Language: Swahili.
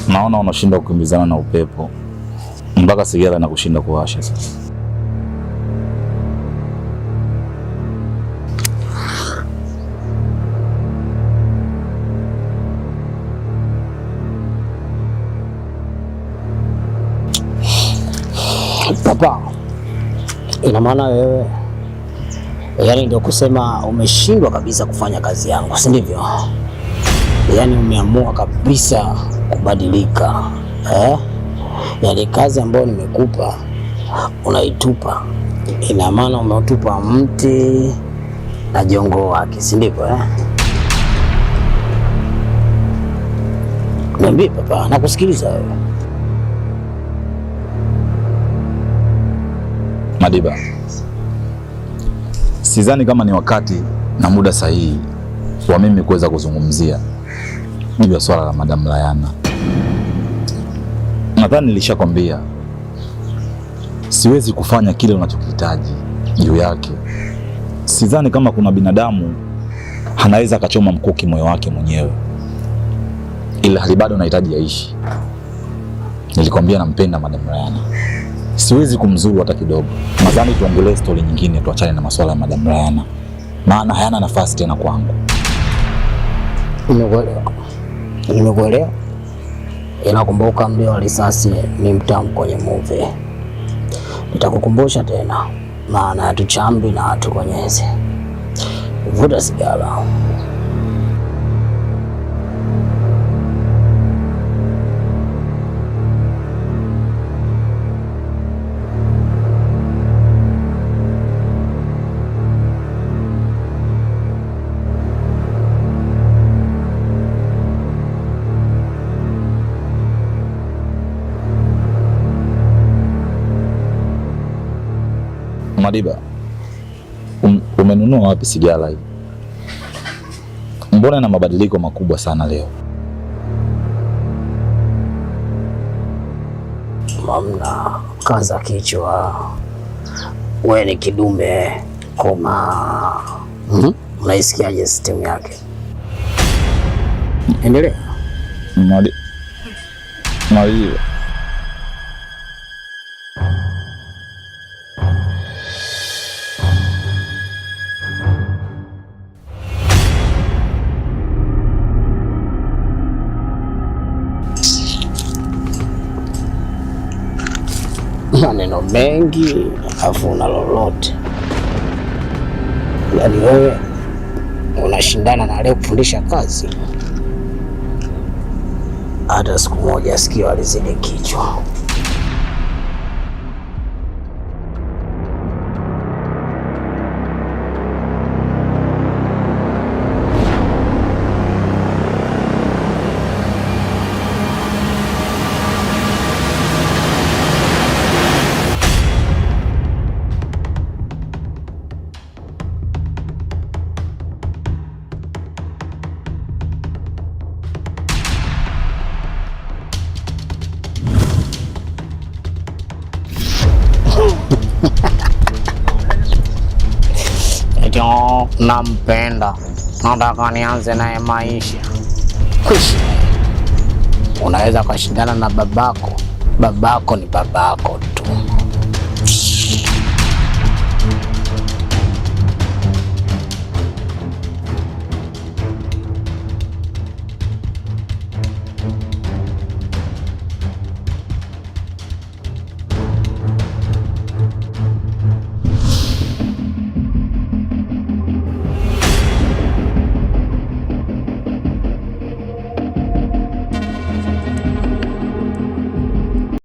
Naona unashindwa kukimbizana na upepo mpaka sigara na kushinda kuwasha sasa. Papa, ina maana wewe yaani ndio kusema umeshindwa kabisa kufanya kazi yangu, si ndivyo? Yaani umeamua kabisa kubadilika eh? Yaani kazi ambayo nimekupa unaitupa, ina maana umeutupa mti na jongo wake, si ndivyo eh? Niambie papa, nakusikiliza wewe. Madiba, sidhani kama ni wakati na muda sahihi wa mimi kuweza kuzungumzia juu ya swala la Madam Layana. Nadhani nilishakwambia siwezi kufanya kile unachokihitaji juu yake. Sidhani kama kuna binadamu anaweza akachoma mkuki moyo wake mwenyewe, ila hali bado nahitaji aishi. Nilikwambia nampenda Madam Layana, siwezi kumzuru hata kidogo. Nadhani tuongelee stori nyingine, tuachane na masuala ya Madam Layana, maana hayana nafasi tena kwangu. Nimekuelewa, nimekuelewa. Ila kumbuka, mlio wa risasi ni mtamu kwenye movie. Nitakukumbusha tena, maana hatuchambi na hatukonyezi. Vuta sigara. Madiba, umenunua wapi sigara hii? Mbona na mabadiliko makubwa sana leo? Mamna, kaza kichwa, we ni kidume koma. Unaisikiaje system yake? Endelea. Madiba. Maneno mengi afu una lolote. Yaani wewe unashindana na aliyekufundisha kazi? Hata siku moja sikio alizidi kichwa. Nampenda, nataka nianze naye maisha. Kwishi, unaweza ukashindana na babako. Babako ni babako tu.